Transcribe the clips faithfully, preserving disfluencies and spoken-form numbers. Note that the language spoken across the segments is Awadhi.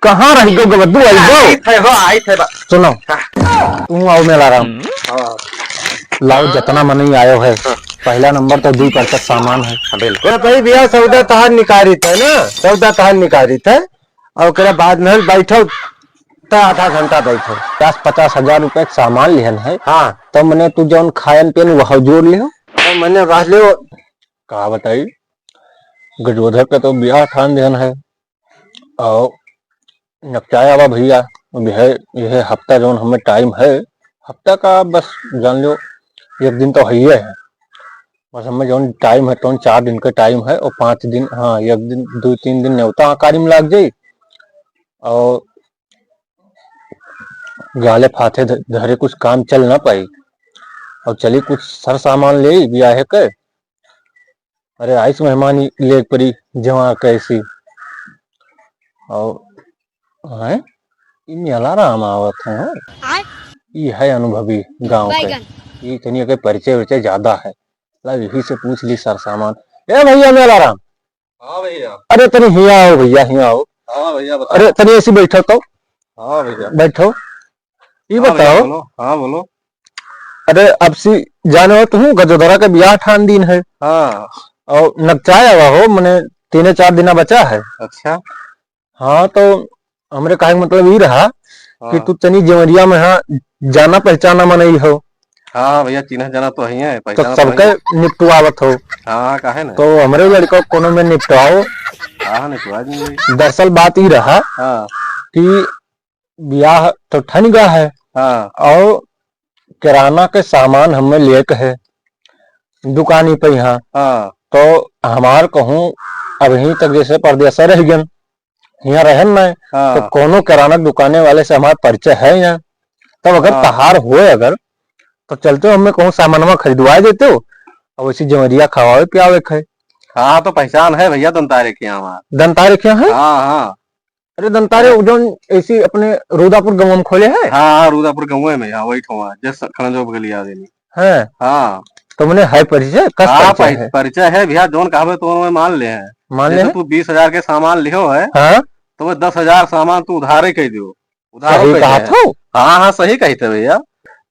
कहाँ रह गयो गबद्दू, आई गयो? आई थे हो, आई थे बा। सुनो, हाँ। तू आओ मेला राम। हाँ। लाओ, हाँ। जतना मनई आयो है, हाँ। पहला नंबर तो दुई परचक सामान है। हाँ, बिल्कुल। तो भाई भैया, सौदा तहार निकारित है ना, सौदा तहार निकारित है। और ओकरे बाद में बैठो, तो आधा घंटा बैठो। पचास, पचास हजार रुपए के सामान लिहन है। हाँ। तो मने तू जौन खायन पियन वह जोड़ लिहो। तो मने रह लियो। का बताई, गजोधर का तो ब्याह ठान देहन है। और नकचाए आवा भैया, अब यह, यह हफ्ता जौन हमें टाइम है, हफ्ता का बस जान लो, एक दिन तो है ही है। बस हमें जौन टाइम है, तौन चार दिन का टाइम है, और पाँच दिन, हाँ, एक दिन, दो तीन दिन नेवता आकारी में लाग जाई, और गाले फाथे ध-, धरे कुछ काम चल ना पाई, और चली कुछ सर सामान ले ब्याहे के। अरे, आइस मेहमान ही लेके परी जमा कैसी। और, हैं? ई मेला राम आवत है, हैं? आय? ई है अनुभवी गाँव के। बैगन। ई तनी के परिचय उरिचय ज्यादा है। ला, यही से पूछ ली सर सामान। ए भैया मेला राम। हाँ भैया। अरे, तनी हियाँ आओ भैया, हियाँ आओ। हाँ भैया, बताओ। अरे, तनी ऐसी बैठो तो। हाँ भैया। बैठो। ई हाँ भैया, बताओ। बोलो। हाँ, बोलो। अरे, अब सी जाने हो तुम, गजोधरा के ब्याह ठान दिन है। हाँ। और नकचाए आवा हो, मने तीने चार दिना बचा है। अच्छा। हाँ, तो हमरे कहे के मतलब ई रहा कि हाँ। तू तनी जेवरिया में, हाँ, जाना पहचाना मनई हो। हाँ भैया, चिन्हा जाना तो ही है, तो पहचाना तो सबके ही है। निपटवावत हो। हाँ, काहे ना? तो हमरे लड़का कोनो में निपटवाओ। हाँ, हाँ, निपटवा देंगे। दरअसल बात ई रहा हाँ। कि ब्याह तो ठन गया है। हाँ। और किराना के सामान हमें लेके है दुकानी पे यहाँ। हाँ। तो हमार कहूँ अभी तक जैसे परदेसा रह गन, यहाँ रहन ना, हाँ। तो कोनो किराना दुकाने वाले से हमार परिचय है यहाँ। तब अगर हाँ। तहार होए अगर, तो चलते हो हमें कहूँ सामानवा खरीदवाए देते हो, और वैसे जमरिया खवावे पियावे खाए। हाँ, तो पहचान है भैया, दंतारे के यहाँ हमार। दंतारे के यहाँ है? हाँ, हाँ। अरे दंतारे, हाँ। वो जौन ऐसी अपने रुदापुर गाँव में खोले है? हाँ, हाँ, रुदापुर गाँव में, हाँ, वही ठो है, जस खड़ंजो बगलिया देनी। हैं? हाँ। तो मने है परिचय? कस हाँ, परिचय परि-, है? परिचय है भैया, जौन कहबे तो मैं मान ले है। मान ले जैसे है? तू बीस हजार के सामान लिहो है, हाँ। तो मैं दस हजार सामान तू उधारे कह दियो। उधारो सही कह कहा दे। थो। हाँ, हाँ, सही कही थे भैया।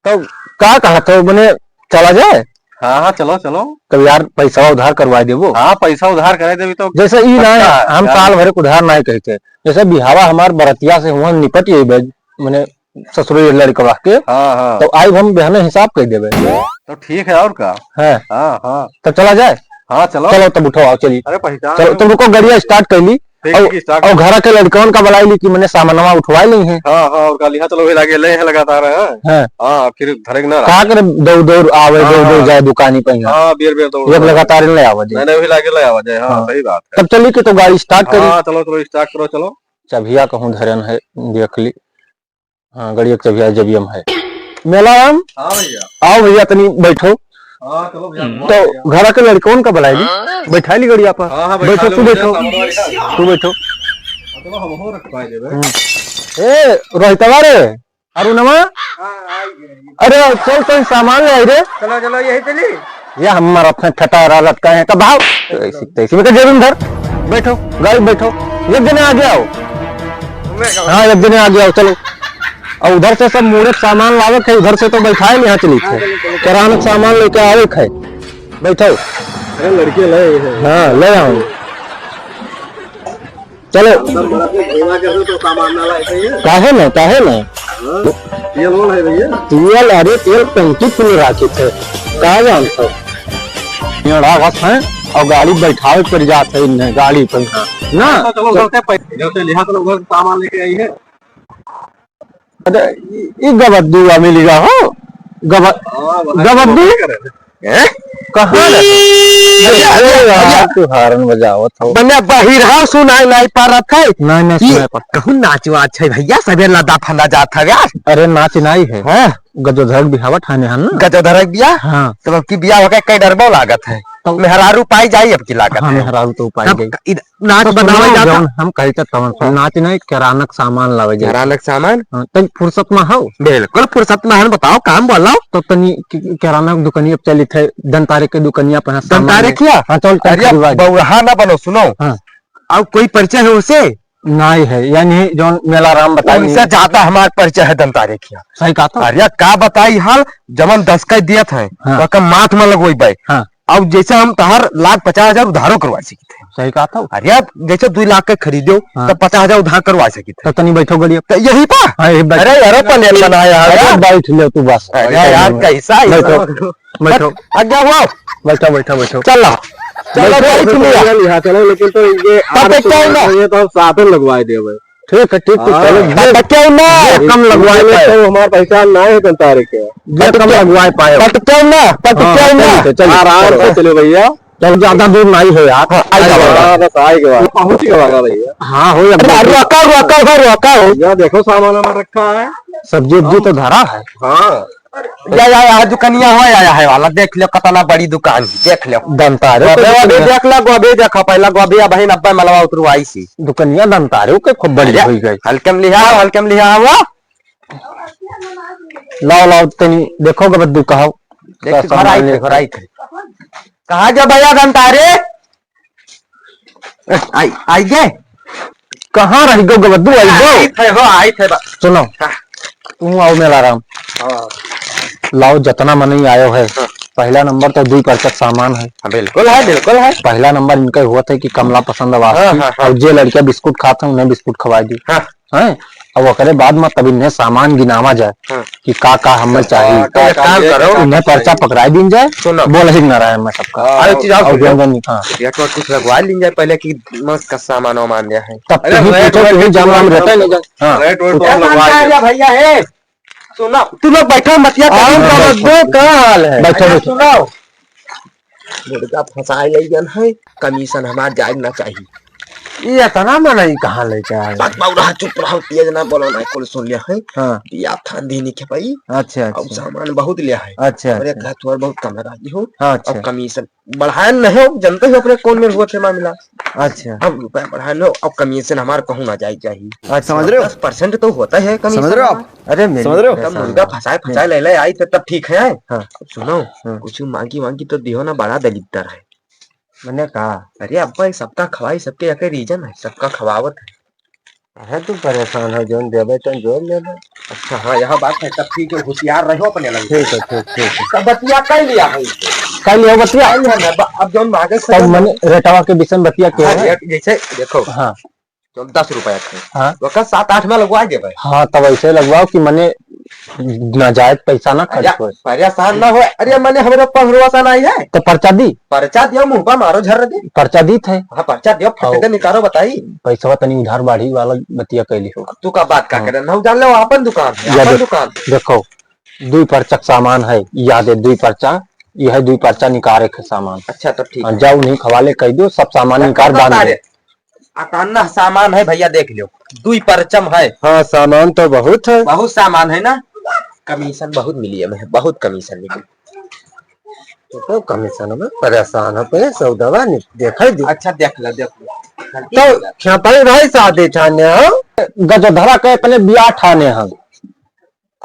तो का कहा थो, मने चला जाए? हाँ, हाँ, चलो, चलो। तब यार पैसा उधार करवा देबो। हाँ, पैसा उधार करे देबी तो जैसे ई ना, पक्का है, हम यार। साल भर के उधार ना कहते। जैसे बिहावा हमार बरतिया से हुआ निपट ये बज, मने ससुरे लड़कवा के, हाँ, हाँ। तो आइब हम बिहाने हिसाब कर देबे। तो ठीक है, और का? हैं। हाँ, हाँ। तो चला जाए? हाँ, चलो। चलो, तब उठो, आओ, चली। अरे, पहचान चलो, है। तुम रुको, गाड़िया start कर ली। ठीक, और, ठीक, start और कर। घरा के लड़कवन का बुलाई ली कि मने सामानवा उठवा ली है। हाँ, हाँ, और का लिहा चलो, वही लागे ले है लगातार, हैं? हैं। हाँ, फिर धरे के ना का रहा। करे, दौड़, दौड़ आवे, हाँ, दौड़, दौड़ हाँ। जाए दुकानी पे यहाँ। हाँ, बेर, बेर दौड़, एक दौड़। लगातार ले आवे दे। नहीं, नहीं, वही लागे ले आवा जाए, हाँ, हाँ। सही बात है। तब चली कि तो गाड़ी start करी। हाँ, चलो, चलो, start करो, चलो। चबिया कहूँ धरन है, देख ली। हाँ, गड़िया के चबिया जेबिया में है। मेला राम। हाँ भैया। आओ भैया, तनी बैठो। हाँ, चलो भैया, हम्म। घुमा तो भैया। घरा के लड़कवन का बुलाई ली, हाँ। बैठा ली गड़िया पर। हाँ, हाँ, बैठा बैठो, लो तू भैया, बैठो। सामान वाली का। तू बैठो। हाँ, चलो, हम हो रखवा देबे। हम्म। ए, रोहितवा रे, अरुणवा। हाँ, आ गए। अरे, चल, तनी सामान ले आई रे। चलो, चलो, यही चली। ये हम मरत हैं, ठटारा लटकाए हैं, कब भाव? ऐसी तैसी में तो जेब में धर। बैठो, गाड़ी बैठो। एक जने आगे आओ। हाँ, एक जने आगे आओ, चलो। और उधर से सब मूड़े सामान लावे के, उधर से तो बैठाए, यहाँ चली थे। किराना के सामान लेके आवे के है। बैठो। अरे, लड़के ले आए हैं। हाँ, ले आओ। चलो। अंदर बड़ा से घुमा के दो तो सामान ना लाए थे ये। काहे ना, काहे ना? हाँ, तेल वोल है भैया? तेल, अरे तेल टंकी फुल राखी थे। का जानत हो? यहाँ बस है और गाड़ी बैठावे पर जात है इन्हें, गाड़ी पर। ना? तो चलो उधर से पै-, इधर से लिहा तो उधर से सामान लेके आई है। अरे, ई, ई गबद्दू आ मिली गा हो? गब-, हाँ, वहाँ गबद्दू? तो करे। हैं? कहाँ अरे, रहे? अरे, अरे, अरे, यार, अरे। तू हारन बजावत हो। मने बहिरहा सुनाई नाई पारत है। नहीं, नहीं, ई सुनाई पारत। कहूँ नाच वाच है भैया, सबे लदा फंदा जात है यार। अरे, नाच नाई है। हाँ। गजोधर बिहावा ठाने हन ना? गजोधर बिया? हाँ। तब अब की बिया होके कई डरबो लागत है। तो मेहरारू पाई जाई अब की लागत हाँ, है। मेहरारू तो पाई तब जाई। इध-, नाच तो बनावे सुनो, जाता। जौन हम कही त तवन सुन, हाँ। नाच नहीं, किराना के सामान लावे जाए। किराना के सामान? हाँ, तनी फुर्सत में हो? बिल्कुल फुर्सत में हन, बताओ, काम बोलो। तो तनी कि-, किराना के दुकनिया पे चली थे, दंतारे के दुकनिया पे, हाँ, सामान दंतारे ले। किया? हाँ, चल, तनी अरे, खरीदवा दे। बौरहा ना बनो, सुनो। हाँ। अब कोई परिचय है उसे? नाई है, यानी जौन मेलाराम बताई उनसे नहीं। ज्यादा हमार परिचय है दंतारे किया। सही कहा था। अरे का बताई हाल, जवन दस का दियत है, हाँ। तो का माथ में लगवई बाई। हाँ। अब जैसे हम तहार लाख पचास हजार उधारो करवा सकित है। सही कहा था। अरे आप जैसे दो लाख के खरीदो, हाँ। तो पचास हजार उधार करवा सकित है। तो तनी बैठो गड़िया। तो यही पा? हाँ, यही बैठो। अरे यार, panel बनाया है अरे यार। बैठ ले तू बस। अरे यार, कैसा है बैठो। सब? बैठो। आज्ञा हुआ। बैठो, बैठो, बैठो। चल ला। चलो, बैठो, बैठ बैठो, लिया। बैठो, यहाँ चलो, लेकिन तो ये तब आदत तक क्या तो ना? ये तो साथ में लगवाए दे भाई। ठीक है, ठीक है, हाँ। चलो, जे, पटक्या ना। जे कम लगवाए पाए। तो हमार पहचान ना है, जनता रे के। जे कम लगवाए पाए। पटक्या ना, पटक्या हाँ, ना। चलिए, चलिए, आराम चलो। से चलो भैया। चलो, ज्यादा दूर नहीं हो यार। हाँ, आई जाओ। हाँ, बस आई गवा। पहुँच गवा भैया। हाँ, हो, अब अरे, रुका, रुका, हो, रुका हो। भैया, देखो सामान हमारा रखा है। सब्जी उब्जी तो धरा है। हाँ। या, या, या, दुकनिया हो, या, या, है वाला, देख लो, कितना बड़ी दुकान है, देख लो। दंतारे गोभी, तो गोभी दुकनिया। देख लो, गोभी देखो, पहला गोभी, अब है नब्बे मलवा उतरवाई सी। दुकनिया दंतारे के खूब बड़ी अरे, हुई गई। हल्के में लिहा, हल्के में लिहा हुआ। लाओ, लाओ, तनी देखो, गबद्दू कहो। देख, का सामान घराई थे, लेके। घराई थे। कहाँ जा भैया दंतारे? आई, आई गे? कहाँ रह गो गबद्दू, आई गो? आई थे हो, आई थे बा-, सुनो, हाँ। तू आओ मेलाराम। हाँ। लाओ, जतना मनई आयो है, हाँ। पहला नंबर तो दुई परचक सामान है। हाँ, बिल्कुल है, बिल्कुल है। पहला नंबर इनका हुआ था कि कमला पसंद आवाज हाँ, की, हाँ, हाँ। और जे लड़किया बिस्कुट खात है, उन्हें बिस्कुट खवाई दी। हाँ। हैं? अब ओकरे बाद में तब इन्हें सामान गिनावा जाए हाँ। कि का का हमें हाँ, चाहिए। का, तो एक का, काम ये करो, का, इन्हें का पर्चा चाहिए। पकड़ाई दीन जाए, सुनो। बोल ही नारायण में सबका। हाँ, अरे, चीज आओ, और सुनो। व्यंजन, हाँ। रेट वेट कुछ लगवा लीन जाए पहले कि मस्त का सामान वामान दिया है। तब अरे, तुम रेट पूछो, वेट तुम के जान हम पूरा रहता है, नहीं जान। हाँ। रेट वेट पूछो। कौन लगवा दिया? भैया है? सुनो, तू लोग बैठो, मतिया करो। हाँ, बैठो। का हाल है? बैठो, अरे, बैठो। सुनो। मुर्गा फंसाए ले जन है, कमीशन हमार जाए ना चाहिए। ये इतना मनई कहाँ लेके आए? बात बाबू रहा, चुप रहो, तेज ना बोलो ना, कुल सुन लिया है। हाँ। बिया थान देने के भाई। अच्छा, अब अच्छा। सामान बहुत लिया है। अच्छा, हमरे अच्छा। घर थोड़ा बहुत कम लगा दी हो। हाँ, अच्छा। अब कमीशन बढ़ाए न हो, जनते हो अपने कौन में हुआ थे मामला। अच्छा। अब रुपया बढ़ाए न हो, अब कमीशन हमार कहूँ ना जाए चाहिए। अच्छा। समझ रहे हो? दस परसेंट तो होता है कमीशन समझ रहे हो आप? हमार। अरे मेरे समझ रहे हो? तब मुर्गा फंसाए, फंसाए ले ले आई थे, तब ठीक है। हाँ। अब सुनो, हाँ। कुछ मांगी वांगी तो दिहो ना, बड़ा दलिद्दर है। मने का? अरे अब्बा, ये सबका खवाई, सबके एक रीजन है, सबका खवावत है। अरे तू परेशान हो, जौन देबे तौन जोर लेबे। अच्छा, हाँ, यह बात है, तब ठीक है, होशियार रहो अपने लगे। ठीक है, ठीक, ठीक है। तब बतिया कर लिया है। कर लिया बतिया? कर लिया ना, ब-, अब जौन मांगे तब से मने रेटवा के विषय में बतिया के हाँ, है? रेट जैसे देखो, हाँ। तो दस रुपया के। हाँ। ओकर सात आठ में लगवा देबे। हाँ, तब ऐसे लगवाओ कि मने नाजायज पैसा ना खर्च अरे, होए। परेशान ना होए। अरे, मने हमरे ऊपर भरोसा नहीं है। तो पर्चा दी? पर्चा दियो, मुंह पर मारो झर्र दे। पर्चा दी थे। हाँ, पर्चा दियो, फट आओ। दे निकालो, बताई। पैसवा तनी उधार बाढ़ी वाला बतिया कैली हो। अब तू का बात का हाँ। करे? ना जान ले, वो अपन दुकान है, या अपन देख-, दुकान। देखो, दुई पर्चा के सामान है, याद है, दुई पर्चा, यह दुई पर्चा निकारे के सामान। अच्छा, तो ठीक हाँ, है। जाओ, उन्हीं के हवाले कह दो, सब सामान मैं निकाल बांध दो। अकान्ना सामान है भैया, देख लो, दुई परचम है। हाँ, सामान तो बहुत है। बहुत सामान है ना, कमीशन बहुत मिली है, बहुत कमीशन मिली। तो, तो कमीशन में परेशान हो पे सौदावा नहीं देखा दे। अच्छा, देख लो, देख लो। तो ख्यापाई भाई शादी ठाने हो? गजोधरा के अपने बियाह ठाने हम।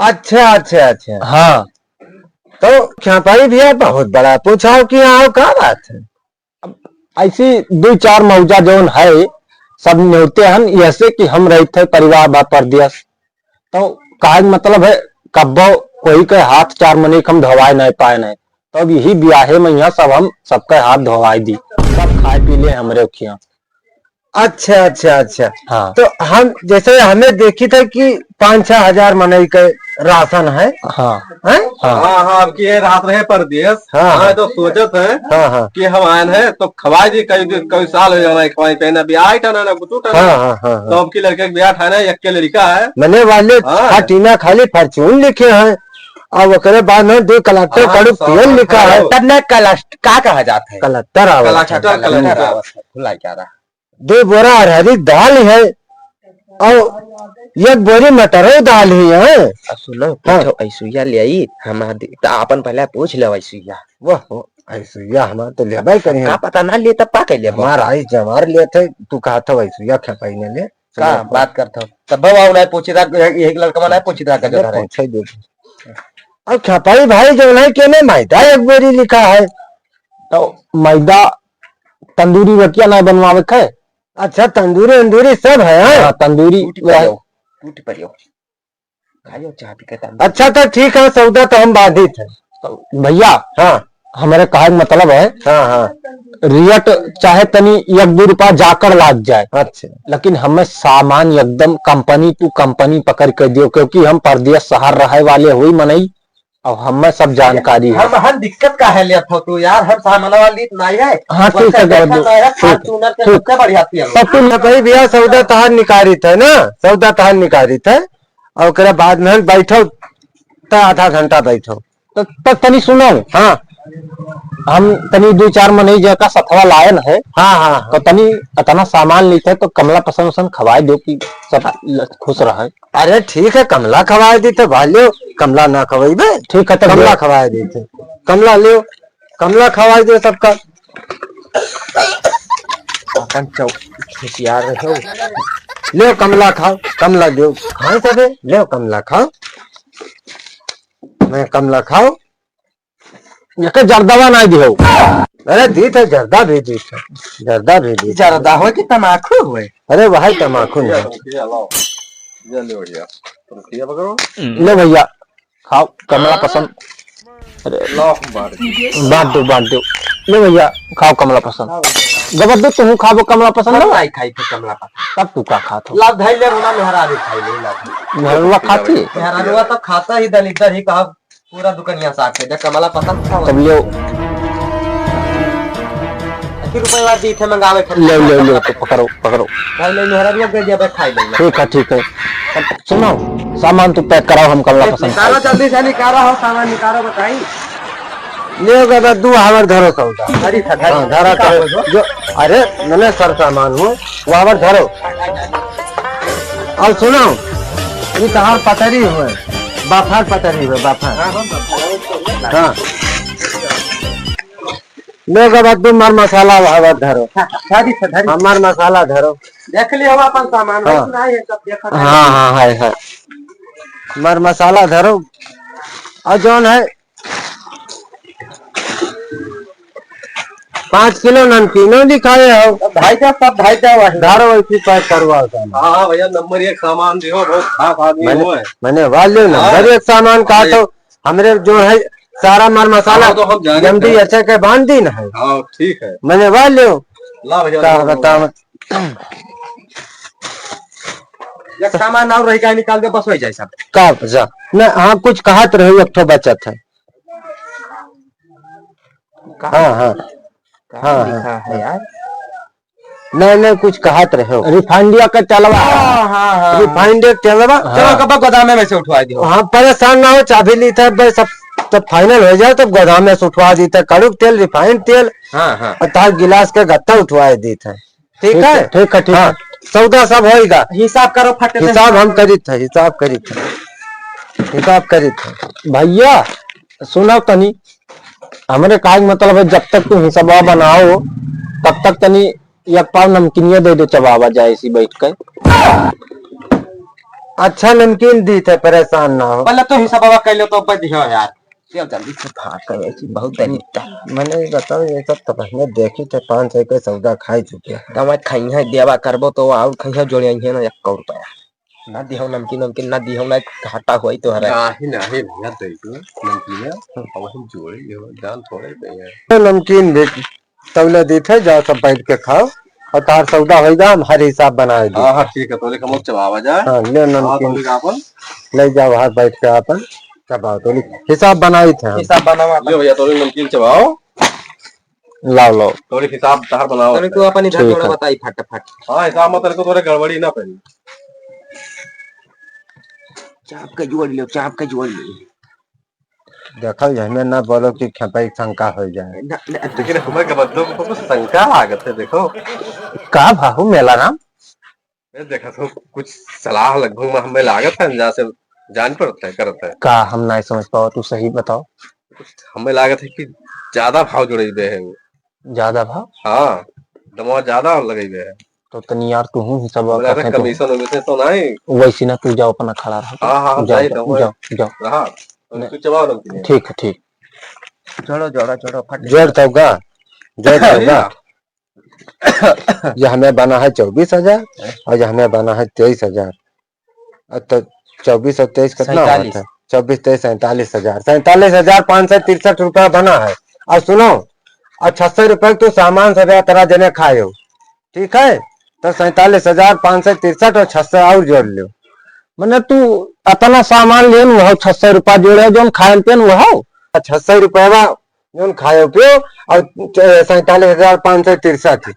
अच्छा, अच्छा, अच्छा। हाँ। तो ख्यापाई भैया बहुत बड़ा पूछाओ कि आओ, का बात है? अब ऐसी दुई चार मौजा जौन है, सब नेवते हन, यहसे कि हम रहित है परिवार बा परदेस। तो काहे के मतलब है, कब्बो कोई के हाथ चार मने के हम धोवाए नहीं पाए नहीं। तो अब यही ब्याहे में यहाँ सब हम सबके हाथ धोवाए दी, सब खाए पी ले हमरे खिया। अच्छा, अच्छा, अच्छा। हाँ। तो हम, जैसे हमें देखी था कि पाँच छह हजार मनई के राशन है। हाँ। हैं? हाँ। हाँ, हाँ, अब की ये रात रहे परदेस। हाँ, हाँ, हाँ। तो सोचत है हाँ, हाँ। कि हम आयन है, तो खवाई दी, कई दिन, कई साल हो जाना है, खवाई कहीं ना ब्याह ही ठाना, ना कुछ ठाना। हाँ, हाँ, हाँ, हाँ। तो अब की लड़के के ब्याह ठाना है, एक के लड़का है। मने वाले हाँ। हाँ, टीना खाली फॉर्च्यून लिखे हैं, और ओकरे बाद में दो कलस्टर हाँ, कड़ू हाँ, तेल हाँ, लिखा हाँ। है। तब ना कलस्ट-, का कहा जाता है? कलस्टर आवत है। कलस्टर, कलस्टर कलस्टर। आवत है, भुला क्या रहा। दो बोरा अरहरी दाल है और एक बोरी मटरो दाल ही है। अब सुनो, हाँ। पूछो ऐसुइया ले आई, हम आदि-, तो आपन पहले पूछ लो ऐसुइया। वाह, वाह, ऐसुइया हमार तो लेबे करी का है। पता ना ले तब का कर लेबो? हमार आई जमार ले थे, तू कहा था ऐसुइया खेपाई ने ले। का सुनो, बात करत हो? तब बाबा उन्हें पूछी था, एक लड़का मना पूछी था, अरे, गजब है। पूछे दे। अब खेपाई भाई जो है, केने मैदा एक बोरी लिखा है। तो मैदा तंदूरी रोटियां ना बनवावे के है? अच्छा, तंदूरी अंदूरी सब है, हाँ? हाँ, तंदूरी टूटी वह परियो, टूटी परियो। खाइयो चाह पी के तब। अच्छा, तो ठीक है, सौदा तो हम बांधित है। तो भैया, हाँ। हमारे कहे के मतलब है, हाँ, हाँ। रेट चाहे तनी एक दो रुपया जाकर लाग जाए, अच्छा। लेकिन हमें सामान एकदम company to company पकड़ के दियो, क्योंकि हम परदेस शहर रहे वाले हुई मनई, अब हमें सब जानकारी है। हम, हम दिक्कत का है लेत हो तू यार, हम सामान वाली नहीं है। हाँ, ठीक है, वैसे देखा गबद्दू, तो है, ठीक, Fortuner के ठीक। सबसे बढ़िया तेल। सब कुछ न कही भैया, सौदा तहार निकारित है ना, सौदा तहार निकारित है। और ओकरे बाद में बैठो, त आधा घंटा बैठो। त, त तनी सुनो। हाँ। हम तनी दो चार मनई जेका सथवा लायन है। हाँ, हाँ, हाँ। तो तनी अतना सामान लेते तो कमला पसंद वसंद खवाए दो कि सब ल-, खुश रहे। अरे ठीक है, कमला खवाए दी तो भाई लियो, कमला ना खवाइबे। ठीक है, तब कमला लियो। खवाए दी थे, कमला लियो, कमला खवाए दे सबका। अपन चौ-, होशियार रहो। ले कमला खाओ, कमला दो। खाए तबे, ले कमला खाओ। मैं कमला खाओ। एके जर्दावा ना दिहो। अरे दी थे, जर्दा भी दी थे। जर्दा भी दी थे। जर्दा होय कि तमाकू होय? अरे भाई तमाकू नहीं। ये लो, ये लो भैया। तुम किया पकड़ो। ले भैया। खाओ, कमला पसंद। अरे, लो, बांट दो। बांट दो, बांट दो। ले भैया, खाओ कमला पसंद। हाँ भैया। गबद्दू, तुहूँ खाबो कमला पसंद हम ना? नहीं खाई थे कमला पसंद। तब तू का खात हो? ला, धई ले, रुना मेहरारू खाई ले, ला। मेहरारुआ खाती? मेहरारुआ तो खाता ही दलिद्दर ही कहा, पूरा दुकनिया साथ है, देख कमला पसंद खाओ। तब लियो। अस्सी रुपए वाला दी थे मंगावे खातिर। ले, ले, ले, तो पकड़ो। पकड़ो। खाई ले, मेहरारुआ दे दिया, बस खाई ले। ठीक है, ठीक है। अब सुनो, सामान तू pack कराओ, हम कमला पसंद निकालो, खाई। जल्दी से निकालो हो, सामान निकालो, बताई। ले गए बस, दू हावर धरो सौदा। धरी था, धरी। हाँ, धरा निकालो करो। जो, अरे, मने सर सामान हो, वो हावर धरो। और सुनो, ये तहार पतरी हुए, बाफर पतरी हुए, बाफर। हाँ, हाँ, बाफर। हाँ। ले गबद्दू मर मसाला हवा धरो। हाँ, धरी से धरी। हाँ, मर मसाला धरो। देख लियो हम अपन सामान, हाँ। वैसे नहीं है, सब देखा हाँ, हाँ, है, है। मर मसाला धरो। और जौन है, पाँच किलो नमकीनो लिखाए हो। भाई साहब, सब भाई साहब वही। धरो वैसी pack करवाओ सामान। हाँ, हाँ भैया, नंबर एक सामान दियो, बहुत खास आदमी मने, हुए। मने वाले नंबर हाँ। एक सामान का हाँ, तो हमरे जो है सारा मर मसाला हाँ, तो हम जाने जल्दी हैं। अच्छा के बांध दी ना है। हाँ, ठीक है। मने वाले ला भैया, का ला, ला। बताओ। एक सामान और रही का निकाल दे, बस हो जाए सब। का जा? ना, हाँ, कुछ कहत रहे, एक ठो बचत है। का? हाँ, हाँ। का हाँ, लिखा हाँ, है हाँ। यार? नहीं, नहीं, कुछ कहत रहे हो। रिफाइंडिया का तेलवा। हाँ, हाँ, हाँ, हाँ। रिफाइंड तेलवा। हाँ। चलो, कब गोदामे में से उठवा दियो। हाँ, परेशान ना हो, चाबी ली था, बस सब, सब final हो जाए, तब गोदामे से उठवा दी था। कड़ुक तेल, रिफाइंड तेल, हाँ, हाँ। और तार गिलास के गत्ता उठवा दी था। ठीक ठीक है? है, ठीक है, ठीक हाँ, है। सौदा सब होइगा। हिसाब करो फट से। हिसाब हम करित है, हिसाब करित है। हिसाब करित है। भैया, सुनो तनी, हमरे काहे के मतलब है, जब तक तू हिसाबवा बनाओ, तब तक तनी एक पाव नमकीनिया दे दो, चबावा जाए इसी बैठ के। अच्छा नमकीन दी थे, परेशान ना हो। पहले तो हिसाबवा कर लो तो बच हो यार। चल जल्दी से भाग कर, ऐसी बहुत देर निकटा। मैंने ये बताओ, ये सब तो पहले देखी थे, पाँच सौ के सौदा खाई चुके हैं। तो मैं खइहे देवा करबो तो और खइहे जोड़े आइहे ना एक रुपया। ना दिहो नमकीन, नमकीन ना दिहो, ना घाटा होई तो हरे। नाही, नाही भैया, दे दो नमकीन, और हम जोड़े लिहो, जान थोड़े दे यार। नमकीन भी तौले दी थे, जाओ सब बैठ के खाओ, और तार सौदा होइगा, हम हर हिसाब बनाए दी। हाँ, हाँ, ठीक है, तौले कमो चबावा जा। हाँ, ले हाँ, नमकीन। तौले का अपन? ले जाओ, हाथ बैठ के अपन चबाओ, तौले हिसाब बनाई थे हम। हिसाब बनावा ले भैया, तौले नमकीन चबाओ। लाओ, लाओ। तौले हिसाब तार बनाओ। तौले को अपन इधर ठीक थोड़ा है। बताई फटाफट। हाँ, हिसाब में तौले को थोड़ा गड़बड़ी ना पड़ी। चाप के जोड़ लियो, चाप के जोड़ लियो। देखल जाए, हमें ना बोलो कि खेपई शंका हो जाए। ना, ना, लेकिन हमें के बंदूक को कुछ शंका लागत है, देखो। का भाऊ मेला राम? ए, देखा तो कुछ सलाह लगभग में हमें लागत है, अंदाज से जान पड़ता है, करता है। का हम नहीं समझ पाओ, तू सही बताओ। कुछ हमें लागत है कि ज्यादा भाव जोड़े दे हैं। ज्यादा भाव? हाँ, दमवा ज्यादा लगे दे हैं। तो तनी यार तू हूँ हिसाब हमरा करते तो। कमीशन वमीशन तो नहीं। वैसे ना तू जाओ अपना खड़ा रहो। हाँ, हाँ, हम जाओ, जाई जाओ, तो जाओ, जाओ। रहा। तो नहीं। तू चबाओ नमकीन। ठीक है, ठीक। जोड़ो, जोड़ो, जोड़ो, फट। जोड़ तो गा, जोड़ तो गा। हाँ। यह हमें बना है चउबीस हजार और यह हमें बना है तेईस हजार। अब तो चउबीस और तेईस कितना हुआ सैंतालीस। था? चउबीस, तेईस, सैंतालीस हजार। सैंतालीस हजार पाँच सौ तिरसठ रुपया बना है। और सुनो, और छह सौ रुपया तू सामान सब या तरह जने खाए हो, ठीक है? तो सैंतालीस हजार पाँच सौ तिरसठ और छह सौ और जोड़ लो। मने तू अतना सामान लेन, वह छह सौ रुपया जोड़े, जौन खाएन पियन वह। छह सौ रुपया जौन खाए पियो और च-, सैंतालीस हजार पाँच सौ तिरसठ,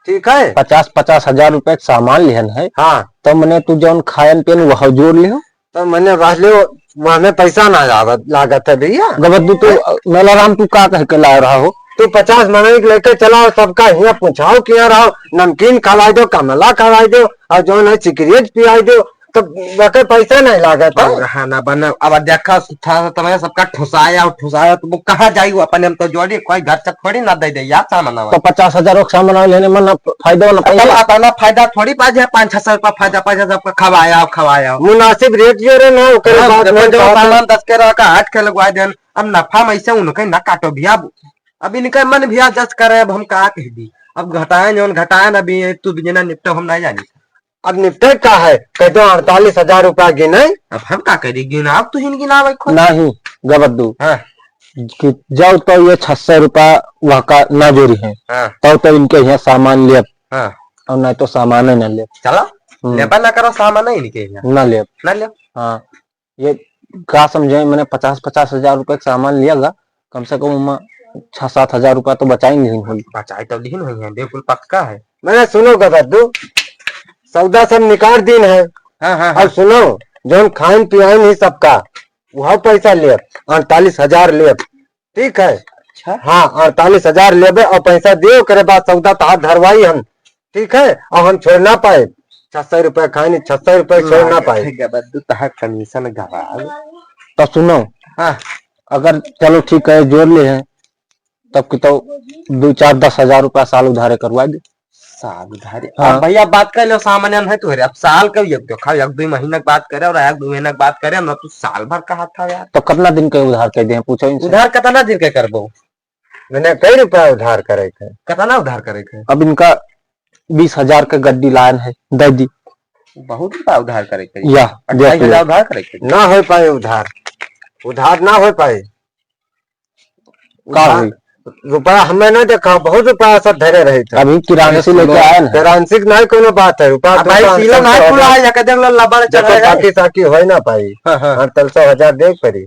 ठीक है? पचास, पचास हजार रुपया के सामान लिहन है। हाँ। तो मने तू जौन खाएन पियन वह जोड़ लियो। तो मने बस लियो, वह में पैसा ना लागत, लागत है भैया। गबद्दू तू, मेलाराम तू का कह के लाए रहा हो? तू पचास मनई के लेके चलाओ, सबका हियाँ पूछाओ किया रहो, नमकीन खवाई दो, कमला खवाई दो, और जौन है सिगरेट पियाई दो, तो वके पैसा नहीं लागत है। अब रहा ना बना, अब देखा था, तो मैं सबका ठुसाया और ठुसाया, तो वो कहाँ जाई वो अपने, हम तो जोड़ी कोई घर से थोड़ी ना दे दे यार सामान। तो पचास हजार का सामान लेने में ना फायदा ना तब पैसा। अतना फायदा थोड़ी पा जाए, पाँच छह सौ रुपया फायदा पा जाए, सबका खवाया और खवाया। मुनासिब रेट जो रहे ना, ओकरे हाँ, बाद देखो में जो बात है। सामान दस के रहा का आठ के लगवा देन, अब नफा में से उनके ना काटो भैया। अब, अब इनका मन भैया जस करे, अब हम का कह दी, अब घटाएं जौन घटाएं ना भी, तू भी जना निपटो, हम नहीं जानी। अब निपटे का है, कह दो अड़तालीस हजार रुपया गिने। अब हम का करी, गिनाव तू हिन गिनावे खुद। नहीं, गबद्दू। हाँ। कि जाओ तो ये छह सौ रुपया वहाँ का ना जोड़ी है, हाँ। तो, तो इनके यहाँ सामान लेब। हाँ। और नहीं तो सामान ही ना लेब। चलो, हम्म। लेबा ना करो सामान ही इनके यहाँ। ना लेब। ना लेब। हाँ। ये का समझे, मैंने पचास, पचास हजार रुपये का सामान लिया गा, कम से कम ओमा छह सात हजार रुपया तो बचाई लिहिन होई। बचाई तो लिहिन होई है, बिल्कुल पक्का है। मैंने सुनो गबद्दू, सौदा सब निकाल दीन है। हाँ, हाँ, हाँ। अब सुनो, जौन खाइन पियाइन ही सबका, वह पैसा लेब, अड़तालीस हजार लेब, ठीक है? अच्छा। हाँ, अड़तालीस हजार लेबे और पैसा दियो, ओकरे बाद सौदा तहार धरवाई हम, ठीक है? और हम छोड़ ना पाए, छह सौ रुपया खाइन, छह सौ रुपया छोड़ ना पाए। ठीक है, बस तू तहार कमीशन गवा। तो सुनो, हाँ। अगर चलो ठीक है, जोड़ ले हैं, तब की तो दो चार दस हजार रुपया साल उधारे करवा दे। साल उधारे? हाँ। अब भैया बात कर लो, सामान है तोहरे, अब साल का एक दो खाओ, एक दो महीना के बात करे और एक दो महीना के बात करे, ना तू साल भर का हाथ था यार। तो कितना दिन के उधार कर दे, पूछो इनसे। उधार कितना दिन के करबो? मैंने कई रुपया उधार करे थे। कितना उधार करे थे? अब इनका बीस हजार के गड्डी लायन है, दे दी। बहुत रुपया उधार करे थे। या, अट्ठाईस हजार देख लो। उधार करे थे। ना हो पाए उधार, उधार ना हो पाए। का उधार, होई? रुपया हमें ना देखा, बहुत रुपया सब धरे रहे थे। अभी किरांशी अरे लेके सुनो, आए ना। किरांशी के नहीं कोनो बात है, रुपया अब दो भाई, पाँच सीलो सौ ना हो खुला जाए। है, या के देख लो, लबड़ देखो, चढ़ा है। बाकी साकी हो ना पाई। हाँ, हाँ। हाँ, तल सौ हजार दे पड़ी।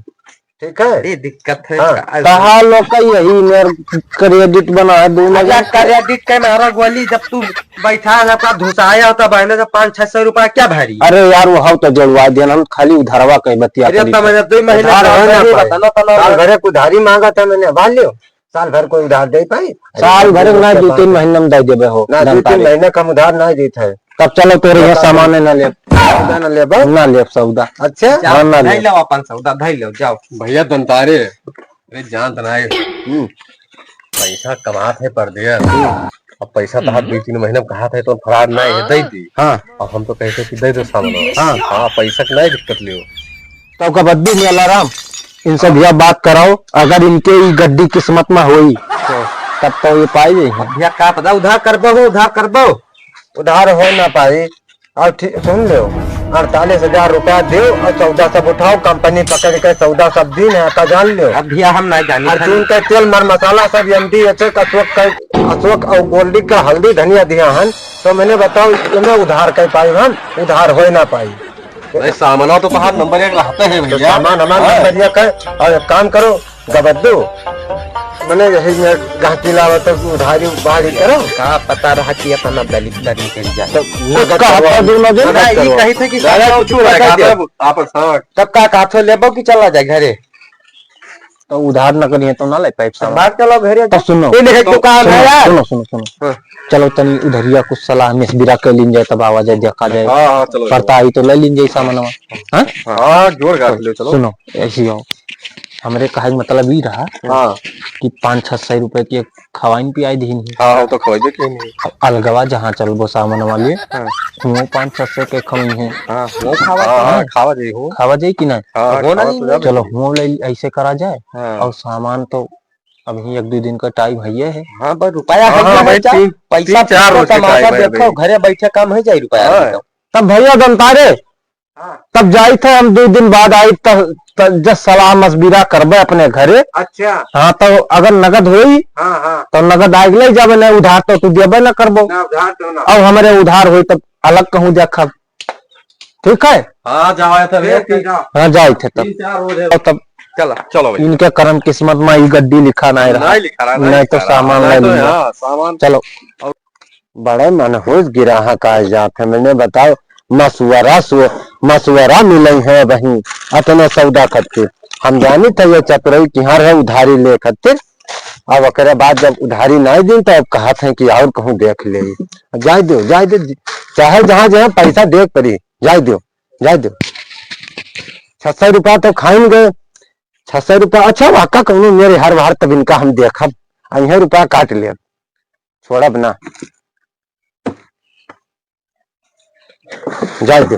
ठीक है? बड़ी दिक्कत है हाँ। का-, कहा लोग का यही मेर credit बना है, दो अब महीने यार, credit के मारा गोली, जब तू बैठा है, अपना धुसाया होता बहने से पाँच छह सौ रुपया क्या भारी? अरे यार, वो हम तो जोड़वा दिया, हम खाली उधारवा के बतिया अरे, करी तब थे। जब दो महीने उधार का हो ना नहीं पाए। बता, ना, ना, साल ना। भरे के उधारी मांगा था मैंने, अब लियो। साल भर कोई उधार दे पाई? अरे, साल भर ना, दो तीन महीने में दे देबे हो, ना, दो तीन महीने का हम उधार ना देत है। तब चलो, तोरे यहाँ बताओ। सामान ना लेब। सौदा ना लेब? ना लेब सौदा। अच्छा? हाँ, ना धई लेब। लो अपन सौदा, धई लो, जाओ। भैया दंतारे, अरे जानत ना है। हम्म। पैसा कमात है परदेस। हम्म। अब पैसा तो हाथ हम्म। दो तीन महीने में कहा था, तो फरार ना है, हाँ। दे दी। हाँ। अब हम तो कहते कि दे दो सामान। हाँ। हाँ, पैसा की नहीं दिक्कत लियो। तब का बद्दी में अलाराम, इनसे भैया बात कराओ, अगर इनके ई गड्डी किस्मत में होई, हाँ। तब तो ये पाई जाई है। भैया का पता उधार करबो हो, उधार करबो? उधार हो ना पाई। और ठीक, सुन लो, अड़तालीस हजार रुपया दो और सौदा सब उठाओ, कंपनी पकड़ के सौदा सब दिन है, का जान लो। अब भैया हम नहीं जानी और खाली चून के तेल, मर मसाला सब एम डी एच ए का, अशोक का, अशोक और गोल्डी का हल्दी धनिया दिया हन, तो मैंने बताओ, इतना उधार कर पाई हम, उधार हो ना पाई। नहीं, सामाना तो तहार नंबर एक रहते हैं तो भैया। सामान हमारा हाँ। नंबर एक है। और एक काम करो गबद्दू, मने यही में गाहकी लावा तो उधारी बाहरी करो। का पता रहा कि अपना दलित दलित कर जाए। तो वो तो नगद का करवा। हफ्ता दो ना दे? ना, नगद ये करवा। कही थे कि दादा, सामान कुछ उधार रहेगा, दे। आप, आप, हाँ। तब का, का हाथों लेबो कि चला जाए घरे? तो उधार न करिए तो ना ले पाइब तो सामान। बात चलो घरे तो जा। सुनो। ये देखे तो दुकान सुनो, है यार। सुनो, सुनो, सुनो। हाँ। चलो तनी उधरिया कुछ सलाह मशविरा कर लीन जाए, तब आवा जाए, देखा जाए। हाँ, हाँ, चलो, पड़ता चलो। आई तो ले लीन जाए सामानवा। हाँ? हाँ, जोड़ गांठ तो ले, चलो। सुनो, ऐसी हो। हमरे कहे के मतलब ई रहा हाँ। कि पाँच छह सौ रुपए की एक खवाइन पियाई दीन ही। हाँ, हाँ, तो खवाई दे, कहीं नहीं। अब अलगवा जहाँ चलबो सामानवा लिए, हाँ। वो पाँच छह सौ के खवाई है। हाँ, वो खावा हाँ, जाए। हाँ, खावा जाए हो। खावा जाए कि नहीं? हाँ, वो खावा नहीं तो जाए। चलो, वो ले ली, ऐसे करा जाए। हाँ। और सामान तो अबहीं एक दुइ दिन का टाइम हइये है। हाँ, बस रुपया हाँ, है, हाँ, है भाई, क्या? तीन, पैसा तीन चार रोज के तमाशा टाइम है देखो, भाई। घरे बैठे काम होइ जाई रुपया हाँ। नहीं तो। तब भइया दमतारे, हाँ। तब जाइत है, हम दुइ दिन बाद आइत, त, त जस सलाह मशविरा करबे अपने घरे। अच्छा। हाँ, तो अगर नगद होई, हाँ, हाँ। तो नगद आइग लइ जाबे, नहीं उधार तो तू देबे न करबो। ना, उधार तो ना। अब हमरे उधार होई तब अलग कहूँ देखब। ठीक है? हाँ, जाओ, ऐसा ठीक है, ठीक है। हाँ, जाइत है तब। तीन चार रोज है। और तब चला, चलो भाई। इनके करम किस्मत मा ई गड्डी लिखा नाहीं रहा। नाहीं लिखा रहा, नाहीं नाहीं तो लिखा रहा। सामान नाहीं ले तो लिया। हाँ, सामान। चलो। और बड़े मनहूस गिराहक आए जात है, मैंने बताओ, मशवरा सु-, मशवरा मिलइ है वहीं, अतने सौदा खातिर। हम जानित है ये चतुरई किहाँ रहे उधारी ले खातिर। अब ओकरे बाद जब उधारी नाहीं दिन, तो अब कहत हैं कि और कहूँ देख ले। जाए दो, जाए दो, चाहे जहाँ जहाँ पैसा देख पड़ी, जाए दो, जाए दो। छह सौ रुपया तो खाइन गए, छह सौ रुपया। अच्छा, वाका कौनो मेरे हर बार तब इनका हम देखब, अइहे रुपया काट लेब, छोड़ब ना, जाए दो।